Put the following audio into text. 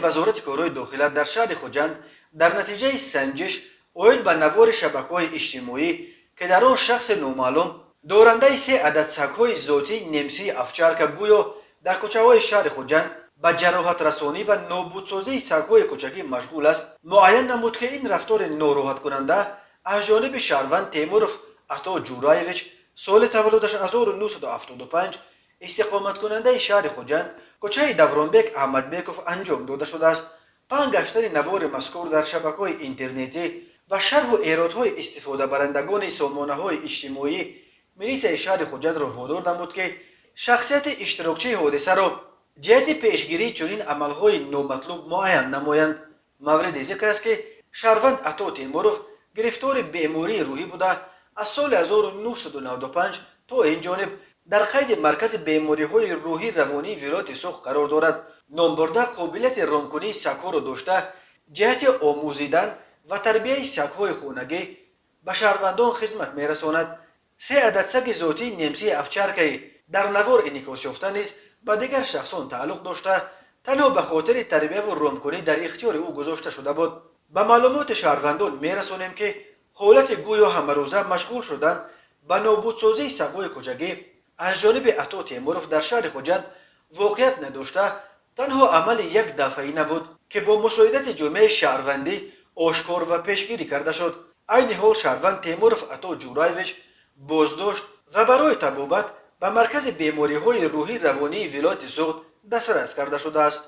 Вазорати корҳои дохила дар шаҳри Хуҷанд дар натиҷаи санҷиш оид ба навори шабакаҳои иҷтимоӣ, ки дар он шахси номаълум дорандаи се адад сагҳои зотии немсии овчарка гӯё дар кӯчаҳои шаҳри Хуҷанд ба ҷароҳатрасонӣ ва нобудсозии сагҳои кӯчагӣ машғул аст, муайян намуд, ки ин рафтори нороҳаткунанда аз ҷониби шаҳрванд Темуров Ато Ҷураевич, соли таваллудаш 1975, истиқоматкунандаи шаҳри Хуҷанд, кӯчаи Давронбек Аҳмадбеков анҷом дода шудааст. Паҳн гаштани навори мазкур дар шабакаҳои интернетӣ ва шарҳу эродҳои истифодабарандагони сомонаҳои иҷтимоӣ милисияи шаҳри Хуҷандро водор намуд, ки шахсияти иштирокчии ҳодисаро ҷиҳати пешгирии чунин амалҳои номатлуб муайян намоянд. Мавриди зикр аст, ки шаҳрванд Ато Темуров гирифтори бемории рӯҳӣ буда, аз соли 1995 то ин ҷониб дар қайди маркази бемориҳои рӯҳӣ равонии вилояти Суғд қарор дорад. Номбурда қобилияти ромкунии сагҳоро дошта, ҷиҳати омӯзидан ва тарбияи сагҳои хонагӣ ба шаҳрвандон хизмат мерасонад. Се адад саги зотии немсии овчаркаи дар навор инъикосёфта низ ба дигар шахсон тааллуқ дошта, танҳо ба хотири тарбияву ромкунӣ дар ихтиёри ӯ гузошта шуда буд. Ба маълумоти шаҳрвандон мерасонем, ки ҳолати гӯё ҳамарӯза машғул шудан ба нобудсозии сагҳои кӯчагӣ аз ҷониби Ато Темуров дар шаҳри Хуҷанд воқеият надошта, танҳо амали як дафъаӣ набуд, ки бо мусоидати ҷомеаи шаҳрвандӣ ошкор ва пешгирӣ карда шуд. Айни ҳол шаҳрванд Темуров Ато Ҷураевич боздошт ва барои табобат ба маркази бемориҳои рӯҳӣ равонии вилояти Суғд дастрас карда шудааст.